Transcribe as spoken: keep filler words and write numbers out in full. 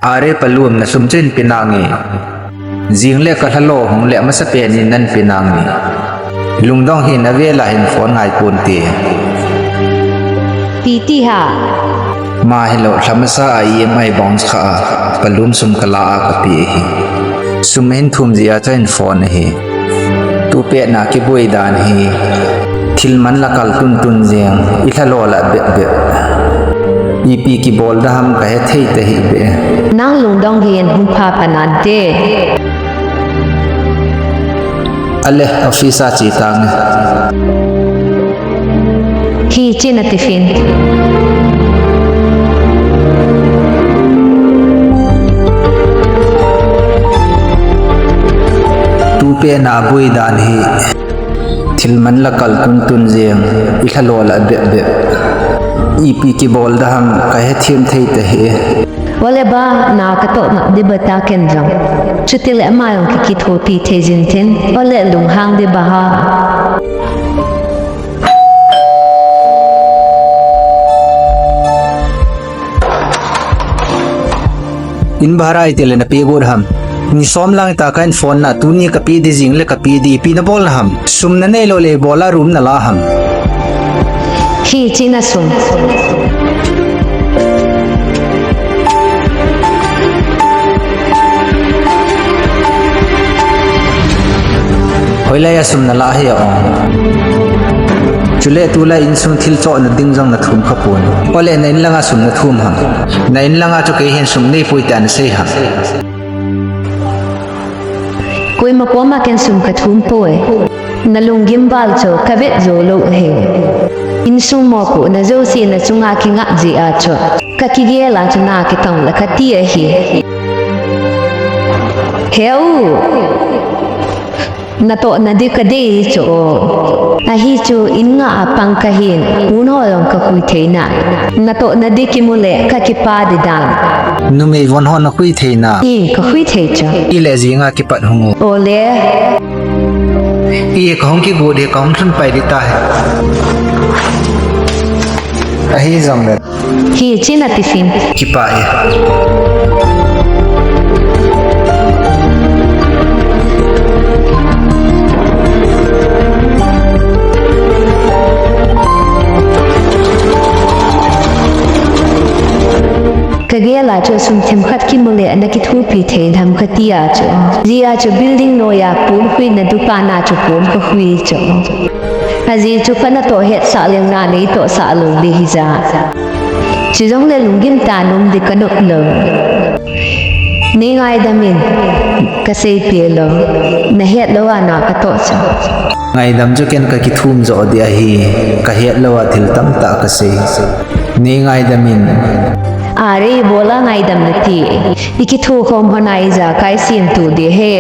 Are palum, na sum chu hin pe nange. Jing le ka lha lo hung le masa pen in nan pe nange. Lungdong hih in, avel a hin phone ngai pon te. Ti ti ha. Ma hilou, lha masa a E M I bounce kha a, palum sum ka la a ka pe ahi. Sum hin thum jeh a chu hin phone ahi. Tu pet na kiboi dan hi. Thil man la kal tun tun jeng, i lha lo la bep bep. Ipi kibol da ham ka he thei ta hih be. Nang lungdong hih in, hung pha pha nante. Ale, office a che tange. Hiche na tiffin. Tu pet na boi dan hi. Thil man la kal tun tun jeng, i lha lo la bep bep. Ipi kibol da ham ka he them thei ta hih. Ole ba, na ka toh ngap di ba ta ken jong. Chuti le ama jong ki kithopi thei jin tin. Ole lunghang di ba ha. In bhara iti le na pe got ham. Ni som lang ta ka in phone na, tuni ka pe di, jing le ka pe di, ipi na bol na ham. Sum na nei lo le bol a room na la ham. Hiche na sum. Hoilai a sum na la hi a ong. Chule tulai insung thil choh na ding jong na thum kha pon. Ole na in langa sum na thum ham. Na in langa chu kei hin sum nei poi ti na sei ham. Koima koma ken sum ka thum poi. Na lunggim val chu ka vet jou lou ahi. Insung mopohna jouse na chunga kingah jeh a chu. Ka kigel a chu na kitong la ka ti ahi. Heu. Na toh na di ka dei chu. Ahi chu in nga a pang ka hin. Un ho jong ka khui thei na. Na toh na di kimu le ka kipa di dan. Numei von ho na khui thei na. I ka khui thei chu. I le jing a kipat hung u. Ole. I ka hung kigu di, ka hung thun pai di ta he. Ahi jong le. Hiche na tiffin. Kipa e. Ka gel a chu sum themkhat kimu le na kithopi thei tham ka ti a chu. Jia chu building noi a pon khui na dukan a chu pon ka khui chu. Ajeh chu ka na toh hetsah leng na nei tohsah lou ding hi ja. Chujongle lunggim tah a um di ka nop lou. Nei ngaidam in, ka seipeh lou. Na het lou a na ka toh chu. Ngaidam chu ken ka kithum jo di ahi, ka het lou a thil tamtah ka sei. Nei ngaidam in. Are, ibola ngaidam na ti. I kithokhom hon a ijakai sem tu di he.